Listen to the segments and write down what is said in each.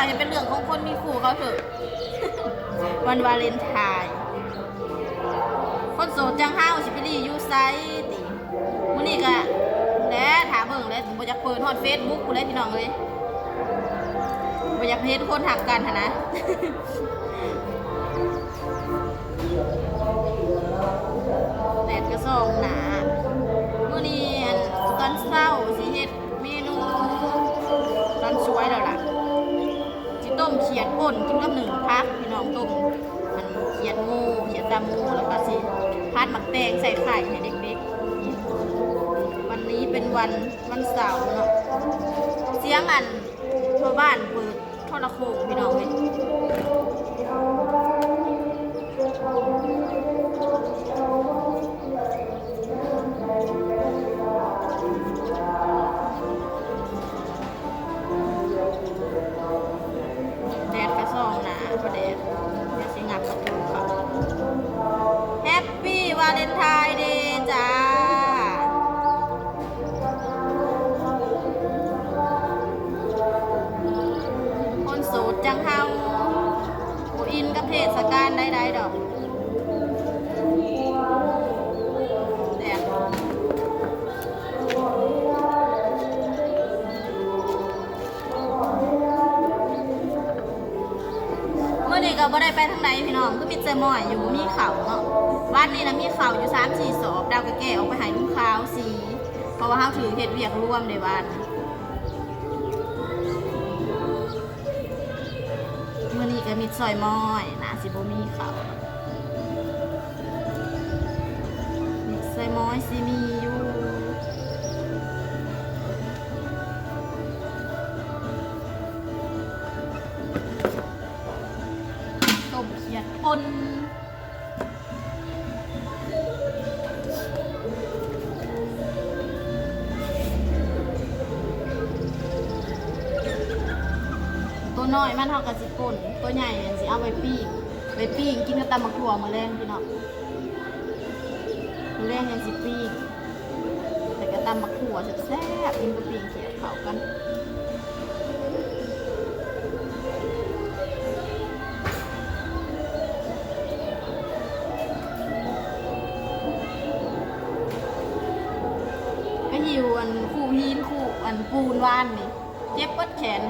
ໃຫ້ເປັນເລື່ອງຂອງຄົນມີຄູ່ເຂົາເຖາະ ວັນວາເລນທາຍ ຄົນໂສດຈັ່ງເຮົາຊິໄປລີ້ຢູ່ໃສຕິ? ມື້ນີ້ກະແຫຼະ ຖ້າເບິ່ງແຫຼະ ບໍ່ຢາກເປີດຮອດເຟສບຸກພຸ້ນແຫຼະ ພີ່ນ້ອງເອີຍ ບໍ່ຢາກເຫັນຄົນຮັກກັນຫັ້ນນະ. ແດດກະສ່ອງໜ້າ ມື້ນີ້ ອັນ ຕອນເຊົ້າຊິເຮັດເມນູ ຕອນສວຍແລ້ວລະ ຊິຕົ້ມຂຽດປົ່ນກິນກັບໜຶ້ງຜັກ ພີ່ນ້ອງ ຕົ້ມ ອັນ ຂຽດໝູ ຂຽດຕຳໝູ ແລ້ວກະຊິຜັດໝາກແຕງໃສ່ໄຂ່ໃຫ້ເດັກໆກິນ. ວັນນີ້ເປັນວັນ ວັນເສົາເນາະ ສຽງ ອັນ ພໍ່ບ້ານເປີດໂທລະໂຄ່ງ ພີ່ນ້ອງເອີຍ. ແດດກະສ່ອງໜ້າ ບໍ່ແດດ ດຽວຊິຫງັບປະຕູເຂົ້າ. ແຮັບປີ້ວາເລນທາຍເດຈ້າ. ຄົນໂສດຈັ່ງເຮົາ ບໍ່ອິນກັບເທດສະການໃດໆດອກ. ແດດ ມື້ນີ້ກໍບໍ່ໄດ້ໄປທາງໃດພີ່ນ້ອງ ຄືມີແຕ່ໝ້ອຍຢູ່ ບໍ່ມີເຂົ້າເນາະ. ວັນນີ້ນະມີເຂົ້າຢູ່ສາມສີ່ສອບ ດາວກໍແກ່ອອກໄປໃຫ້ລຸງຂາວສີ່ ເພາະວ່າເຮົາຖືກເຮັດວຽກລວມເດ້ວັນ. ມື້ນີ້ກໍມີຊອຍໝ້ອຍ ໜ້າຊິບໍ່ມີເຂົ້າ. ມີຊອຍໝ້ອຍຊິມີຢູ່ ຕົ້ມຂຽດປົ່ນ. ໂຕນ້ອຍມັນເຮົາກໍຊິປົ່ນ ໂຕໃຫຍ່ຫັ້ນຊິເອົາໄວ້ປີ້ງ ໄວ້ປີ້ງກິນກັບຕຳບັກຖົ່ວມື້ແລງພີ່ນ້ອງ. ມື້ແລງຍັງຊິປີ້ງ ແລ້ວກໍຕຳບັກຖົ່ວແຊບໆ ກິນກັບປີ້ງຂຽດເຂົ້າກັນ. ໄປຫິ້ວອັນ ຄູຫີນ ຄູອັນ ປູນວານນີ້ ເຈັບເບິດແຂນ.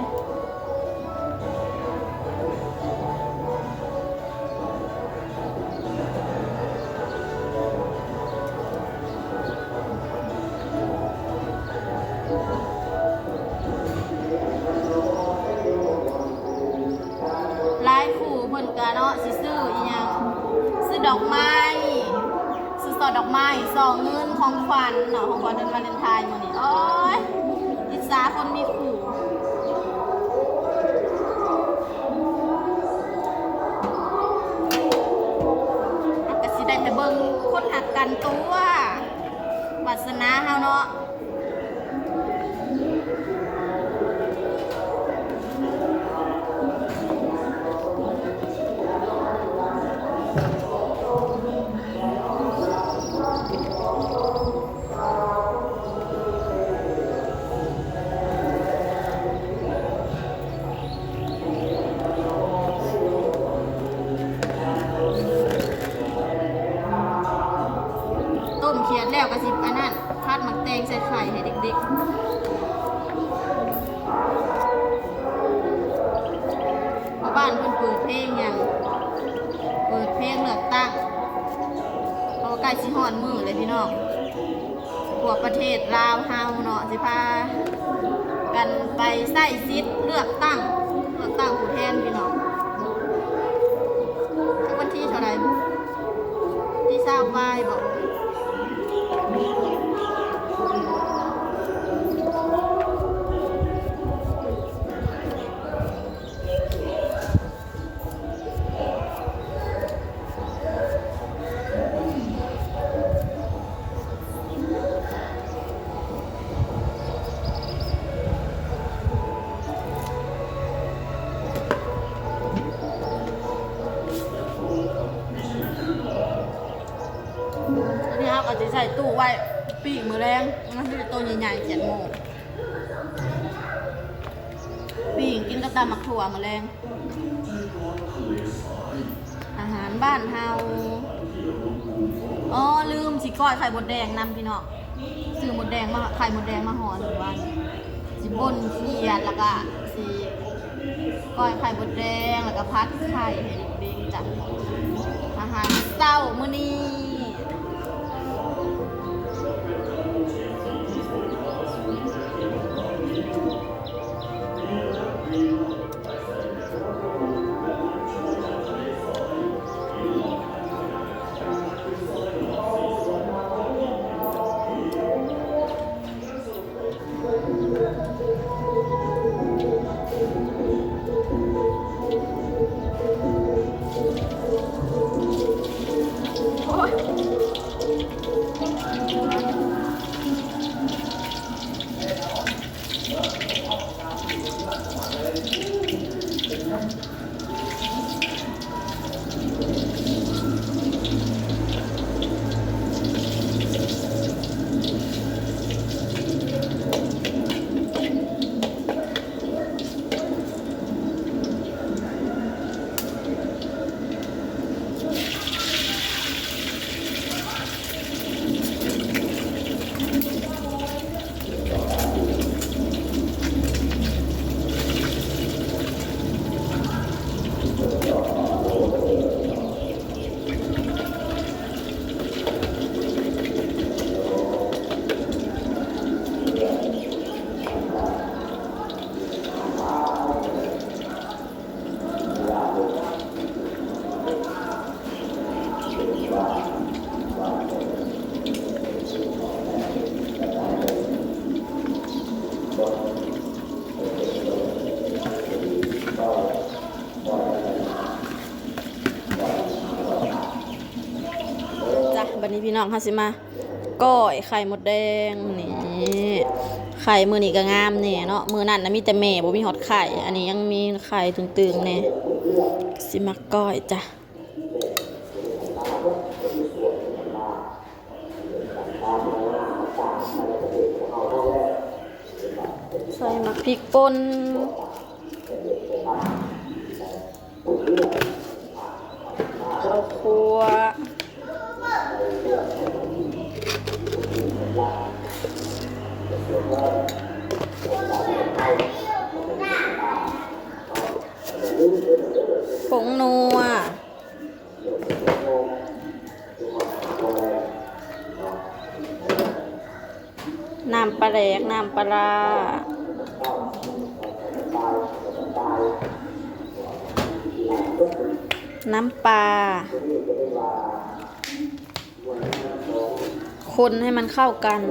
ຫຼາຍຄູ່ເພິ່ນກະເນາະ ຊິຊື້ອີ່ຫຍັງ ຊື້ດອກໄມ້ ຊື້ຊ່ອດອກໄມ້ ຊ່ອເງິນ ຂອງຂວັນເນາະ ຂອງຂວັນວັນວາເລນທາຍມື້ນີ້. ໂອ້ຍ ອິດສາຄົນມີຄູ່ ເຮົາກະຊິໄດ້ແຕ່ເບິ່ງຄົນຮັກກັນຕົວະ ວາສະໜາເຮົາເນາະ. ຕົ້ມຂຽດແລ້ວກະຊິອັນນັ້ນ ຜັດໝາກແຕງໃສ່ໄຂ່ໃຫ້ເດັກໆ. ພໍ່ບ້ານເພິ່ນເປີດເພງຫຍັງ ເປີດເພງເລືອກຕັ້ງ ເພາະວ່າໃກ້ຊິຮອດມື້ແລ້ວພີ່ນ້ອງ. ພວກປະເທດລາວເຮົາເນາະ ຊິພາກັນໄປໃຊ້ສິດເລືອກຕັ້ງ ເລືອກຕັ້ງຜູ້ແທນພີ່ນ້ອງ. ຈັກວັນທີເທົ່າໃດ ທີຊາວປາຍບໍ? ອັນນີ້ເຮົາກໍຊິໃສ່ຕູ້ໄວ້ ປີ້ງມື້ແລງ ມັນຊິໂຕໃຫຍ່ໆ ຂຽດໝູ. ປີ້ງກິນກັບຕຳໝາກຖົ່ວມື້ແລງ ອາຫານບ້ານເຮົາ. ອໍ ລືມ ຊິກ້ອຍໄຂ່ມົດແດງນຳພີ່ນ້ອງ ຊື້ມົດແດງມາ ໄຂ່ມົດແດງມາຫໍ່ໜຶ່ງວັນ ຊິປົ່ນຂຽດ ແລ້ວກະຊິກ້ອຍໄຂ່ມົດແດງ ແລ້ວກະຜັດໄຂ່ໃຫ້ເດັກໆ ຈ້ະ. ອາຫານເຊົ້າມື້ນີ້. ຈ້ະ ບັດນີ້ພີ່ນ້ອງ ເຮົາຊິມາ ກ້ອຍໄຂ່ມົດແດງນີ້ ໄຂ່ມື້ນີ້ກໍງາມແດ່ເນາະ ມື້ນັ້ນນະມີແຕ່ແມ່ ບໍ່ມີຮອດໄຂ່ ອັນນີ້ຍັງມີໄຂ່ຕຶງໆແດ່ ຊິມາກ້ອຍຈ້ະ. ໃສ່ໝາກພິກປົ່ນ ເຂົ້າຂົ້ວ ຜົງນົວ. ນ້ຳປາແດກ ນ້ຳປາຮ້າ ນ້ຳປາ ຄົນໃຫ້ມັນເຂົ້າກັນ.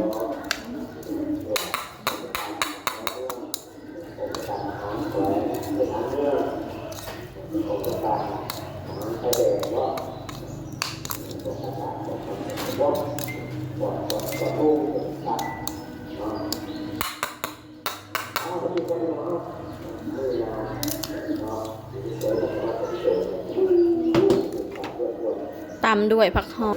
ຕຳດ້ວຍຜັກຫອມ.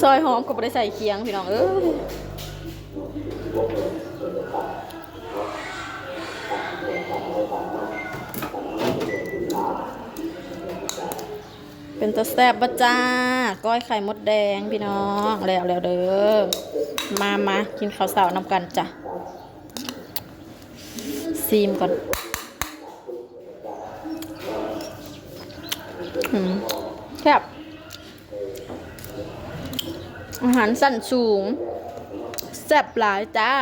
ຊອຍຫອມກໍບໍ່ໄດ້ໃສ່ຄຽງ ພີ່ນ້ອງເອີຍ. ເປັນຕາແຊບບໍ່ຈ້າ ກ້ອຍໄຂ່ມົດແດງພີ່ນ້ອງ. ແລ້ວແລ້ວເດີ ມາ ມາກິນເຂົ້າເຊົ້ານຳກັນຈ້ະ. ຊີມກ່ອນ. ອືມ ແຊບ ອາຫານຊັ້ນສູງ ແຊບຫຼາຍຈ້າ.